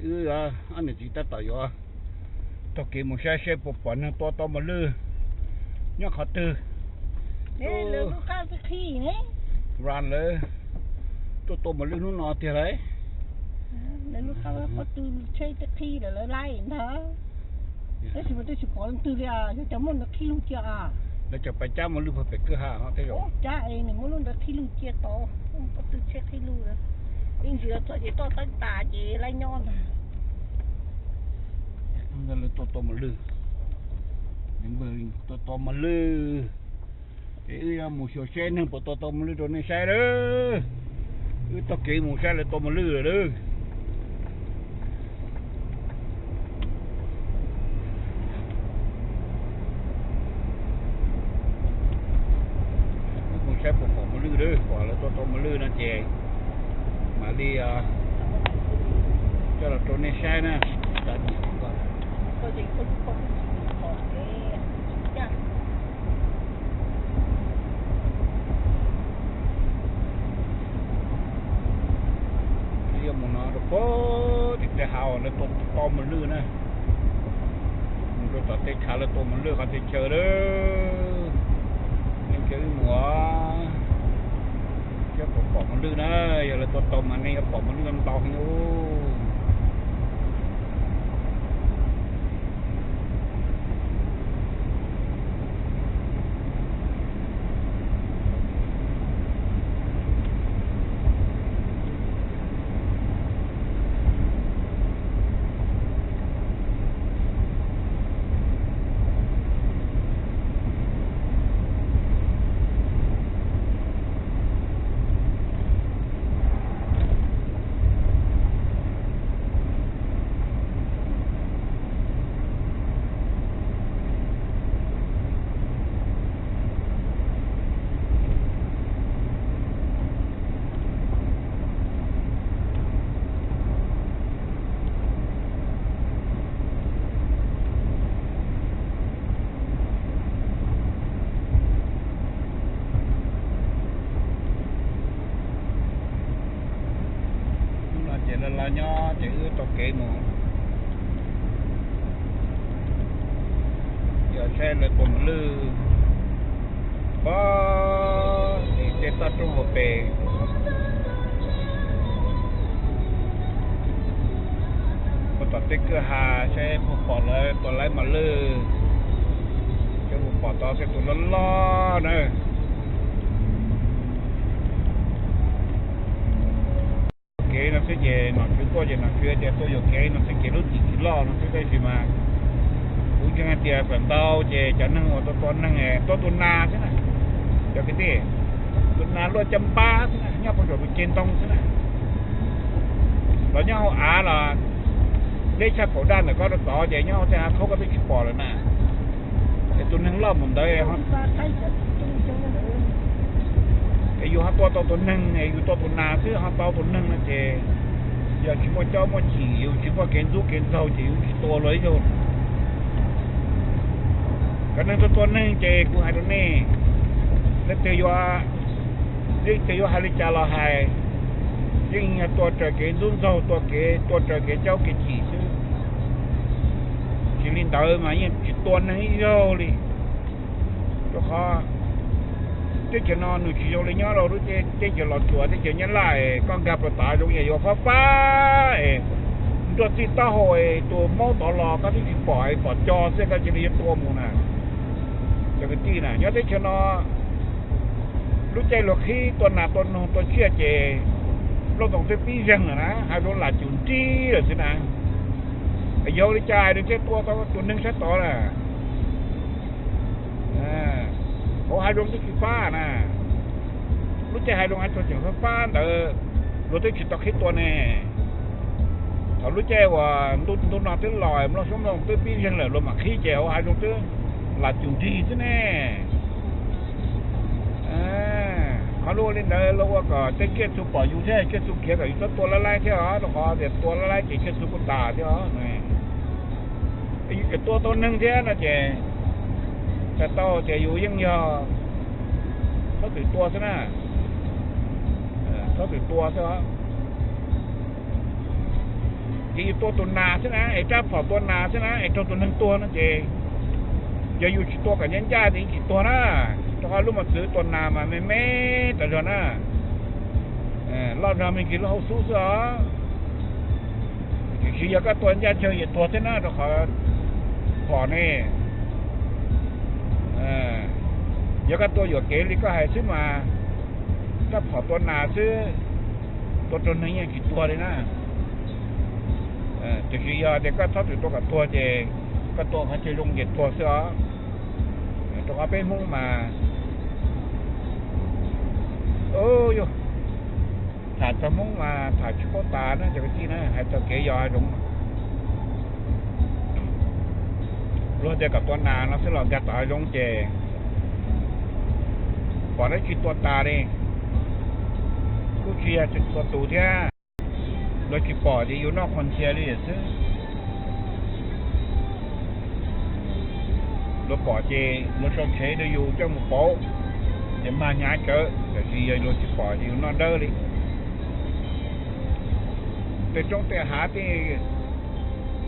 Wb ob niam txiv tab tom yuav taug kev mus saib seb puas pom neeg tua tau mos lwj nyob qhov twg. Ran lawv tuaj tua mos lwj hnub no tiag lauj. Lawv lub qab pob tw tsheb tej qhib lawm lawv laij ntag. Tab sis mas twb tsis pom leej twg li, yog cov muaj ntawd qhib lug cia. Lawv cov pais cab mos lwj puag pem kwj ha no tej zaum. Cab es nws muab lub ntawd qhib lug cia tod, pob tw tsheb qhib lug. Ib ntsis los txog ces toj teeb tas ces laij nyob ntag. Lawv tua tau mos lwj, tua tau mos lwj. Es wb yuav mus xyuas seb neeg puas tua tau mos lwj rau nej saib lawm. Wb taug kev mus saib lawv tua mos lwj lawm. Wb mus saib puas pom mos lwj, pom lawv tua tau mos lwj no ces mam li coj los rau nej saib na. Yuav mus no rau puag tim tej hav uas lawv tua tau mos lwj na. Mus rau tom tej chaw lawv tua mos lwj qhov tej chaw lawm. Nej nrog wb mus, saib puas pom mos lwj na. Yog lawv tua tau mas nej yuav pom mos lwj ntau heev. Hnub no ces laj laj nyob ces wb taug kev mus, yog saib lawv tua mos lwj puag tim tej toj roob hauv pes, puag tom tej kwj ha, saib puas pom lawv tua laib mos lwj, saib puas pom tau tej tus loj loj na. Kev no xwb ces nom tswv tuaj ces nom tswv tias tuaj yuam kev no xwb ces lub txim tsis loj no xwb, tab sis mas kuv ntseeg hais tias feem ntau ces cov neeg uas tua tua neeg tuaj tua nas xwb na, cov kwv tij, tua nas luaj caj npab xwb na, nyob puag saum tus ceg ntoo xwb na, los nyob hauv av los deb tshaj kaum daj ntawm koj rau tod ces nyob hauv tej av khaub koj twb tsis pom lawm na. Es tus neeg loj mus ntawd es yus ho tua tau tus neeg, yus tua tus nas xwb ho tau tus neeg no ces yog tsis muaj cob muaj chim, yus tsis muaj kev ntxub kev ntxaug ces yus tsis tua luag ib zaug. Cov neeg tuaj tua neeg ces kuv hais rau nej, leej twg yuav, leej twg yuav hais li cas los hais, yeej yog tua raws kev ntxub ntxaug, tua kev, tua raws kev cob kev chim xwb. Tsis li ntawd mas yeej tsis tua neeg ib zaug li. Rau qhov teb chaws no nws tsis zoo li nyob rau lub teb chaws Los Tsuas, teb chaws Nyab Laj, koj nkag puas tav zoo yam yuav fab fab es nruab txij taub hau es tus maub tod los koj twb tsis pom, pom co xwb koj cia li yuav tua mus na. Cov kwv tij na, nyob teb chaws no lub caij luag qhib tua nas tua noog tua tsiaj ces nplooj toos twb pib zeeg lawm na, hav zoov lam cum nrig lawm xwb na. Yog li cas nws thiaj tua tau tus neeg sab tod na? Hauv hav zoov twb tsis fab na, lub caij hav zoov hav tsuag tseem fab fab ntawd luag twb tsis tau qhib tua ne. Thaum lub caij uas ntu no twb los nplooj xyoob nplooj toos twb pib zeeg lawm luag mam qhib ces hauv hav zoov twb lam cum nrig xwb ne. Qhov luag ua li ntawd luag ua kom tej tsiaj txhu pom yus thiab tsiaj txhu khiav kom yus txhob tua laib laib thiab os, rau qhov tias tua laib laib ces tsiaj txhu kuj tas thiab os. Yus tseem tua tau neeg thiab no ces tau tias yus yeej yog txhob txwm tua xwb na, txhob txwm tua xwb os. Ces yus tua tus nas xwb na, es rab phom tua nas xwb na, es raug tus neeg tuag no ces, yog yus tsis tua kom ncaj ncaj ces yeej tsis tuag na. Rau qhov lub mos txwv tua nas mas me me tas zog na, loj zog me ntsis lub hauv xub xwb os. Tiam sis yog koj tua ncaj nraim ces tuag thiab na, rau qhov phom ne, yog koj tua yuam kev li koj hais xwb mas, rab phom tua nas xwb, tua raug neeg yeej tsis tuag li na. Tiam sis yog tias koj txhob txwm tua kom tuag ces koj tua qhov chaw zoo ces tuag xwb os. Rau qhov peb Hmoob mas, yog tham txog Hmoob mas tham tsis paub tas na cov kwv tij na, hais txog kev yos hav zoov. Luag tias kom tua nas no xwb los nkag tom hav zoov ces pom dab tsi tua tas li, kuj tsis yog tua tus thiab. Luag tsis pom ces yus noj qhuas ntxhias li xwb. Luag pom ces luag sau tshev rau yus coj mus pauv, ces mag hnyav tsawv, tiam sis yog luag tsis pom ces yus noj dawb li. Tej roob tej hav tej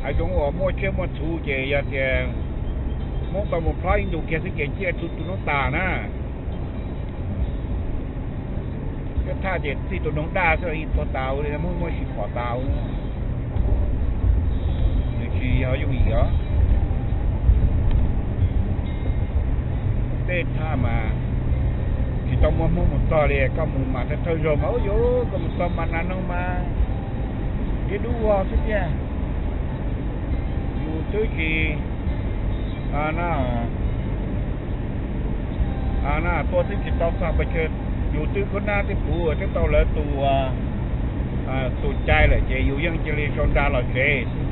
hav zoov uas muaj tsiaj muaj txhu ces yog tias Hmoob tau mus plob ib ntus kiag xwb ces tsiaj txhu tu noob tas na. Tej thaj ces txij tus noog daj xwb los yeej tuag tas li, muaj muaj sis phom tas li. Nws tsis yog yooj yim os. Tej thaj mas tsis tau muaj Hmoob mus txog li, koj mus mas thawj thawj zaug mas ub yuv, koj mus txog mas nas noog mas dib dub vog xwb tiag. Yus twb tsis tua twb tsis tau txog pes tsawg, yus twb kub nab twb puv twb tau lawv tus, tus cai lawm ces yus yeej cia li sau nra los tsev xwb.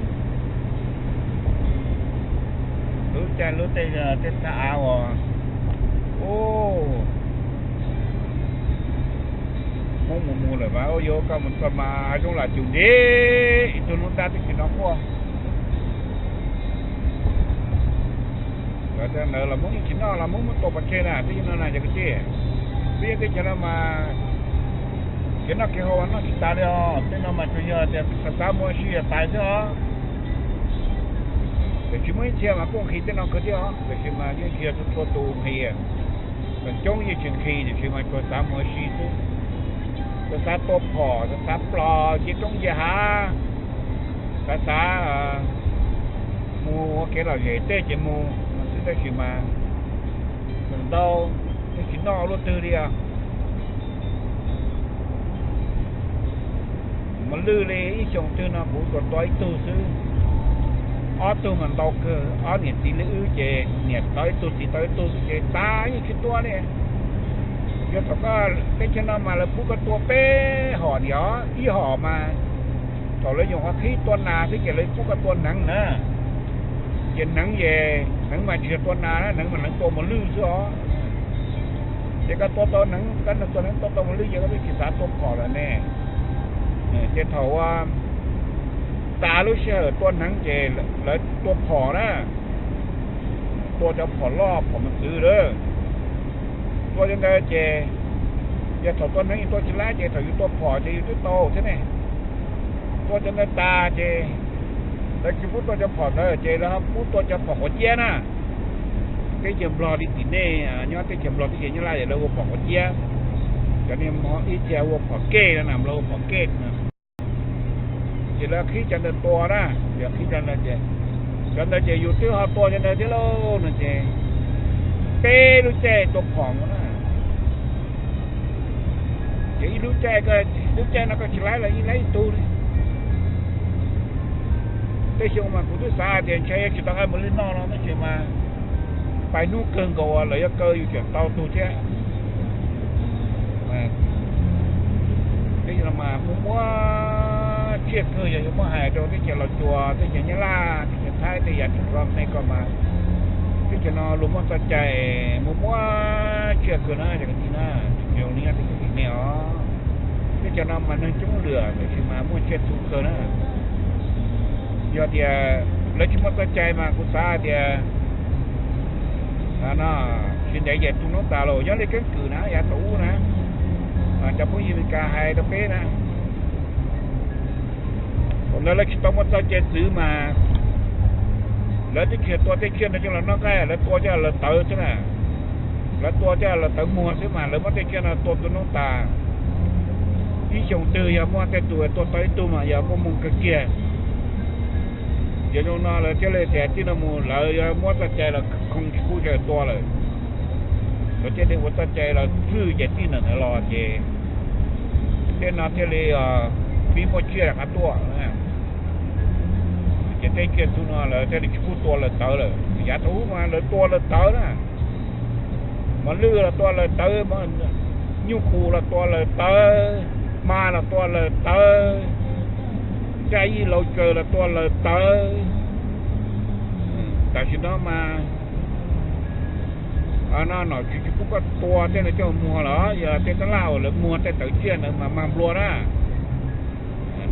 Lub caij lub tej, tej thaj av uas, ub, Hmoob mus mus lawm mas ub yuv, koj mus txog mas hav zoov lam cum nti, ib tug noob daj twb tsis hnov quaj. Ntawd los Hmoob yeej tsis noj los Hmoob muab tua pov tseg na, twb yog no na cov kwv tij. Twb yog teb chaws no mas kev noj kev haus noj tsis tas li os, tej no mas tsuas yog tias xav xav mus ua si tais xwb os. Tiam sis muaj ib txhia mas kuj nqhis tej no kawg thiab os, tiam sis mas yeej tsis yog txhua tus nqhis, feem coob yeej tsis nqhis, tiam sis mas tsuas xav mus ua si xwb. Tsuas xav tua phom, tsuas xav plos nce roob nce hav, xav xav mus ua kev lom zem tej ces mus no xwb, tab sis mas feem ntau yeej tsis noj luaj twg li os. Mos lwj li ib xyoos twg no kuv tsuas tua ib tug xwb, ob tug mas ntau kawg, ob niam txiv li wb ces niam tau ib tug txiv tau ib tug xwb ces tas, yeej tsis tua li. Yog thaum koj teb chaws no mas lawv pub koj tua peb hom niam, ib hom mas thaum lawv nyuam qhuav qhib tua nas xwb ces lawv pub koj tua hneev na. Ces hneev es hneev mas tsis yog tua nas, hneev mas hneev tua mos lwj xwb os. Ces koj tua tau hneev, koj tua hneev tua tau mos lwj ces koj twb tsis xav tua phom lawm ne. Ces thaum tas lub sij hawm tua hneev ces lawv tua phom na, tua cov phom loj phom mos txwv lawm. Tua cov ntawd ces, yog thaum tua hneev yus tua tsis laib ces thaum yus tua phom ces yus twb tau thiab ne. Tua cov ntawd tas ces lawv tsis pub tua cov phom ntawd ces lawv ho pub tua cov phom quav ciab na. Teb chaws Nplog li tim nej nyob teb chaws Nplog teb chaws Nyab Laj es lawv hu phom quav ciab, cov niag ib txhia hu phom kej no na, Nplog hu phom kej no. Ces lawv qhib cov ntawd tua na, lawv qhib cov ntawd ces, cov ntawd ces yus twb ho tua cov ntawd thiab lauj no ces peb lub caij tua phom na. Ces ib lub caij, lub caij no koj tsis laib los yeej laib ib tug li. Tej xyoo mas kuv twb xav hais tias ntshai yuav tsis tau nqaij mos lwj noj no tab sis mas pais hnub kawg nkaus uas lawv yuav kaw yus tseem tau tug thiab. Teb chaws no mas muaj muaj tsiaj kawg, yog yuav muab hais rau teb chaws Los Tsuas, teb chaws Nyab Laj, teb chaws Thaib, tej yav tseem hlo nej ko mas teb chaws no luag muaj txoj cai muaj muaj tsiaj kawg na cov kwv tij na. Tsis zoo li nyob teb chaws Nyab Laj os. Teb chaws no mas neeg coob lwm tab sis mas muaj tsiaj txhu kawg na. Yog tias lawv tsis muaj txoj cai mas kuv xav tias tsis ntev ces tu noob tas los nyob li keeb kwm na yav thaum ub na, cov phooj ywg Meskas hais rau peb na. Ntawd lawv tsis tau muaj txoj cai txwv mas lawv twb tsis tua tej tsiaj no coj los noj nqaij, lawv tua coj los tawv xwb na. Lawv tua coj los tawv muag xwb mas lawv muab tej tsiaj no tua tu noob tas. Ib xyoos twg yog muaj tej tus tua tau ib tug mas yog muaj muag kawg kiag. Yog zoo no lawv thiaj li tias txij no mus lawv yuav muab txoj cai los khoo tsis pub cov tua lawm. Lawv thiaj li ua txoj cai los txwj ces txij ntawm ntawd los ces tej no thiaj li pib muaj tsiaj rov qab tuaj. Ces tej tsiaj txhu no lawv thiaj li tsis pub tua lawm tawv lawm. Yav thaum ub mas lawv tua lawm tawv na. Mos lwj los tua lawm tawv, nyuj qus los tua lawm tawv, hma los tua lawm tawv, nraj yij laus tsaws los tua lawm tawv. Tam sim no mas no nom tswv tsis pub koj tua tej no coj muag los yog tej tab laj uas lawv muag tej tawv tsiaj ntawd mas mag nplua na.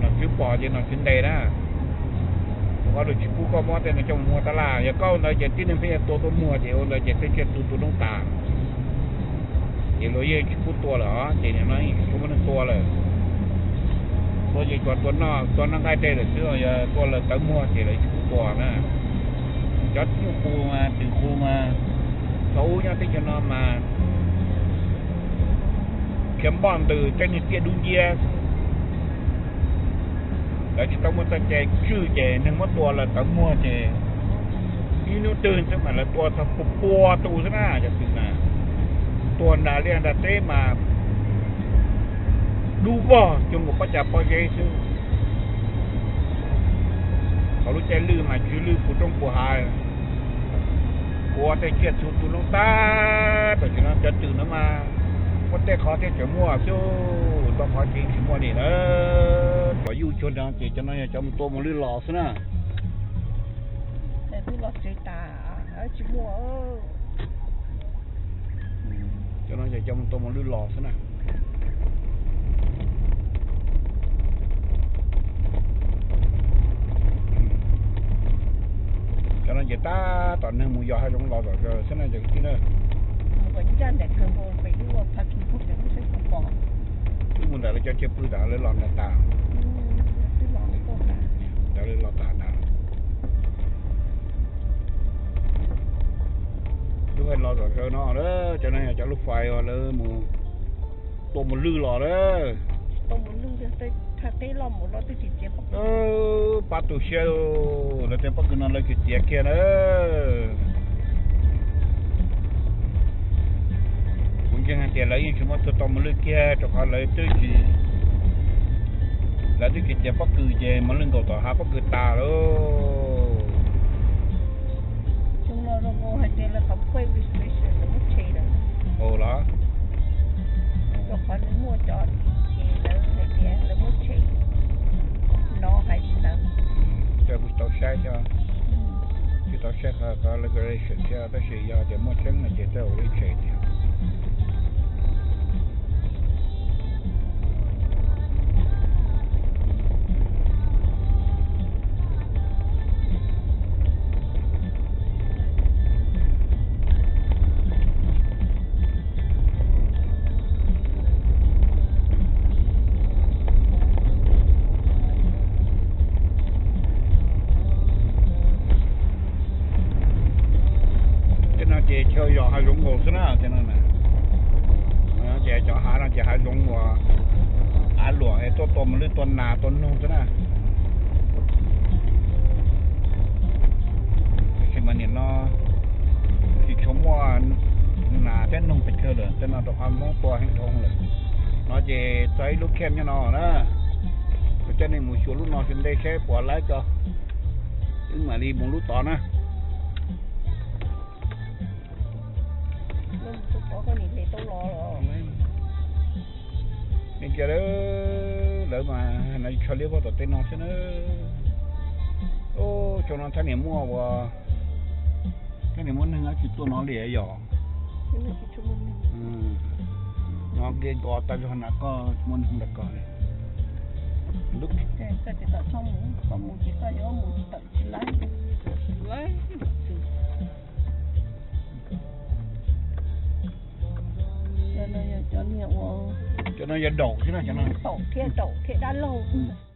Nom tswv pom ces nom tswv ntes na. Rau qhov lawv tsis pub koj muab tej no coj mus muag tab laj, yog koj ua ntawd ces tib neeg pheej yuav tua tuaj muag ces ua ntawd ces tej tsiaj txhu tu noob tas. Ces luag yeej tsis pub tua lawm os, ces nim no yeej tsis muaj neeg tua lawm. Tua ces tsuas tua noj nqaij tej lawm xwb, yog tua lawm tawv muag ces lawv tsis pub tua na. Cov nyuj qus mas twm qus mas thaum ub nyob teb chaws no mas khiav npoj ntws tej niag tiaj dub nciab xwb. Lawv tsis tau muaj txoj cai tswj ces neeg muab tua lawm tawv muag ces ib hnub twg xwb mas lawv tua txog pua pua tus xwb na cov twm na. Tuag nram liaj nram teb mas dub vog cuag nkaus pob cas pob zeb xwb. Thaum lub caij lwj mas tsw lwj puv roob puv hav. Kuv ua tej tsiaj txhu tu noob tas, tam sim no cov twm no mas muaj tej qhov thiaj tseem muaj xwb, ntau qhov ces tsis muaj li lawm. Cov yuj cuag no ces cov no yog cov mus tua mos lwj los xwb na. Cov no yog cov mus tua mos lwj los xwb na. Cov no ces tab tom neeg mus yos hav zoov los zom zaws xwb na cov kwv tij na. Twb mus ntawm lawv cov tsiaj pw tas lawv los ntawd tas. Ntawd lawv los tas ntag. Lub hais los zom zaws no, cov no yog cov lub fais uas lawv mus tua mos lwj los na. Pab tu siab, lawv tej pob kws no lawv tsis txiav kiag na. Kuv ntseeg hais tias lawv yeej tsis muaj tus tua mos lwj kiag rau qhov lawv twb tsis, lawv twb tsis txiav pob kws ces mos lwj nkaum tom hav pob kws tas lauj. Ua los? Rau qhov nws muaj cov ces lawv hais tias lawv muab tshem no hais li ntawd. Kuv tsis tau saib thiab, tsis tau saib qhov regulation thiab, tab sis yog tias muaj tseeb no ces tej zaum lawv tshem tiag. Tej no ces chaw yos hav zoov nkaus xwb na, tej no ces cov hav no ces hav zoov uas av luam es tuaj tua mos lwj tua nas tua noog xwb na. Tab sis mas nim no tsis tshua muaj nas thiab noog pes tsawg lawm, tej no rau qhov Hmoob tua heev dhau lawm. No ces txog ib lub camp nyob no na, kuv coj nej mus xyuas lub no xwb ntej saib puas laib tso, wb mam li mus lub tod na. Cia lawv mas no tshaj liab pog tom tej no xwb na. Xyoo no thiaj niam muaj ua, thiaj niam muaj neeg tsis tuaj no li yog. No nqe nko tag zog na, koj muaj neeg ntawm koj li. Cov no yog daum xwb na, cov no daum thiab dab laug.